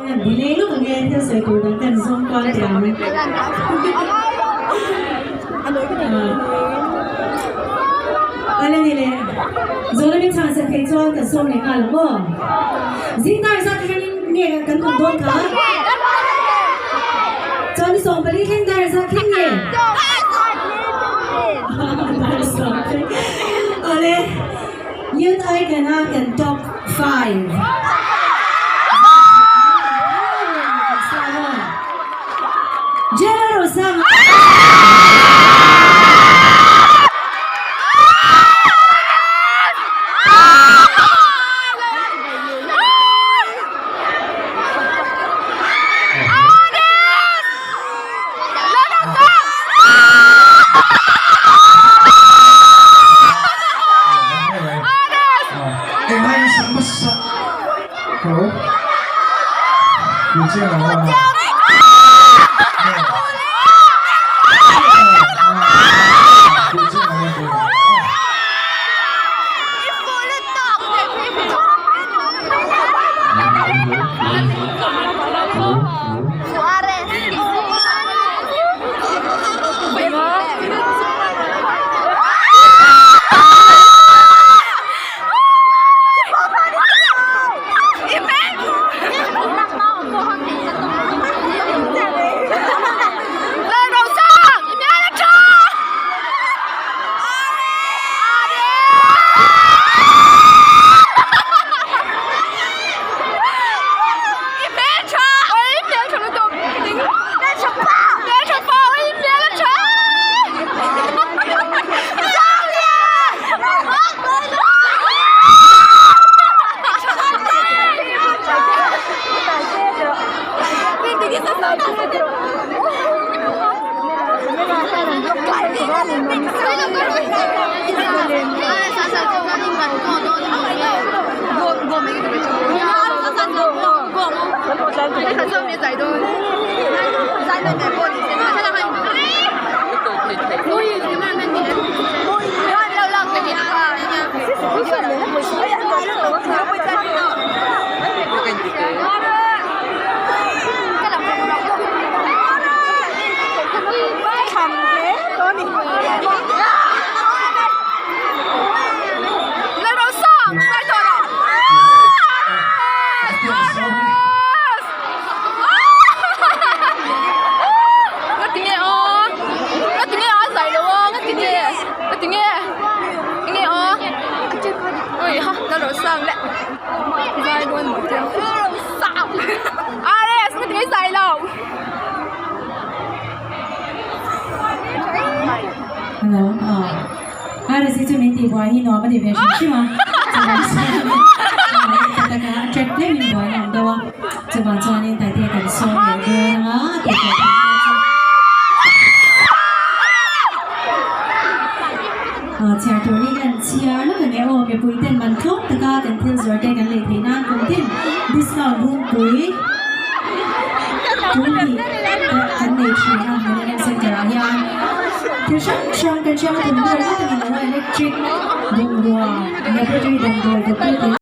kan delay lutuk ang e, thil sawi tur dang kan zawng kual teh ang. Ala ni le, zawhna min chhan sak theih chuan kan sawm leh nghal ang maw? Zing dar zat atangin nge kan awm dawn kha? Chuan ni 14 thleng dar zat thleng nge? Dar sawm thleng. Awle, Youth Icon a kan top 5. General Rosanga. Hello aw RSC chu min tih buai hi nuam a ti ve hrim hrim a chuvang chuanin taka a track tlem in buai a awm deuh a chuvang chuanin Taite kan sawm leh dawn anga tih tawh theih na chu aw chhiar tur hi kan chhiar lawk ang e aw mipui ten man tlawm taka kan thil zawr te kan lei theih nan kum tin discount runpui tun hnih kan nei thin a Millennium Centre ah hian thil hrang hrang kan hriat a thawmhnaw ringawt a ni lo a electric bungrua laboratory damdawi doctor te.